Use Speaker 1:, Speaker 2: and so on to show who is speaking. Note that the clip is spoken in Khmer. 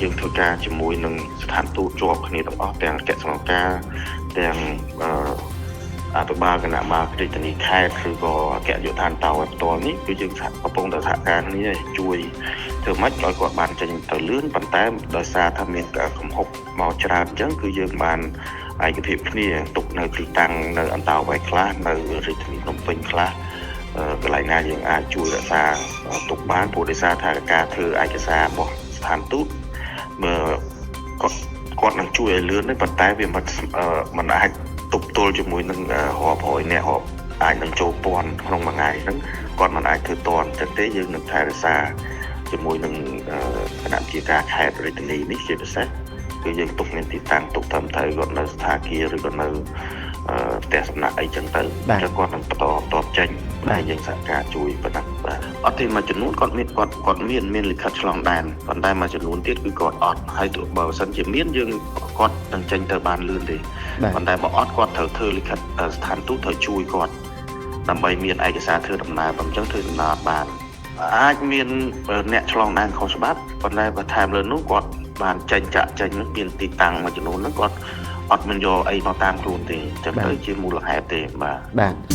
Speaker 1: យើងធ្វើការជាមួយនឹងស្ថានទូតជាប់គ្នាទាំងអស់ទាំងអគ្គស្នងការទាំងអភិបាលគណៈបាលរាជធានីខេត្តឬក៏អគ្គនាយកដ្ឋានតោផ្ទាល់នេះគឺយើងកំពុងតែសហការគ្នាជួយធ្វើម៉េចឲ្យគាត់បានចេញទៅលឿនប៉ុន្តែដោយសារថាមានកំហុកមកច្រើនអញ្ចឹងគឺយើងបានឯកភាពគ្នាទុកនៅទីតាំងនៅអន្តោប្រវេសន៍ខ្លះនៅរាជធានីភ្នំពេញខ្លះកន្លែងណាយើងអាចជួយរក្សាទុកបានព្រោះដោយសារថាការធ្វើឯកសាររបស់ស្ថានទូតមើលគាត់នឹងជួយឲ្យលឿនទេប៉ុន្តែវាមិនអាចទប់ទល់ជាមួយនឹងរាប់រយអ្នករាប់អាចនឹងចូលពាន់ក្នុងមួយថ្ងៃហ្នឹងគាត់មិនអាចធ្វើទាន់ចឹងទេយើងនឹងថែរក្សាជាមួយនឹងគណៈជាការខេត្តរាជធានីនេះជាពិសេសគឺយើងទុកមានទីតាំងទុកត្រឹមត្រូវគាត់នៅស្ថាគារឬក៏នៅផ្ទះសំណាក់អីចឹងទៅចឹងគាត់នឹងបន្តតបចេញតែយើងសហការជួយប៉ុណ្ណឹងបាទអត់ទេមួយចំនួនគាត់មានគាត់មានលិខិតឆ្លងដែនប៉ុន្តែមួយចំនួនទៀតគឺគាត់អត់ហើយបើសិនជាមានយើងគាត់នឹងចេញទៅបានលឿនទេប៉ុន្តែបើអត់គាត់ត្រូវធ្វើលិខិតស្ថានទូតត្រូវជួយគាត់ដើម្បីមានឯកសារធ្វើដំណើរបើមិនចឹងធ្វើដំណើរបានអាចមានអ្នកឆ្លងដែនខុសច្បាប់ប៉ុន្តែបន្ថែមលើនោះគាត់បានចេញចាក់ចេញនឹងមានទីតាំងមួយចំនួនហ្នឹងគាត់អត់មានយកអីមកតាមខ្លួនទេចឹងទៅជាមូលហេតុទេបាទ
Speaker 2: បាទ។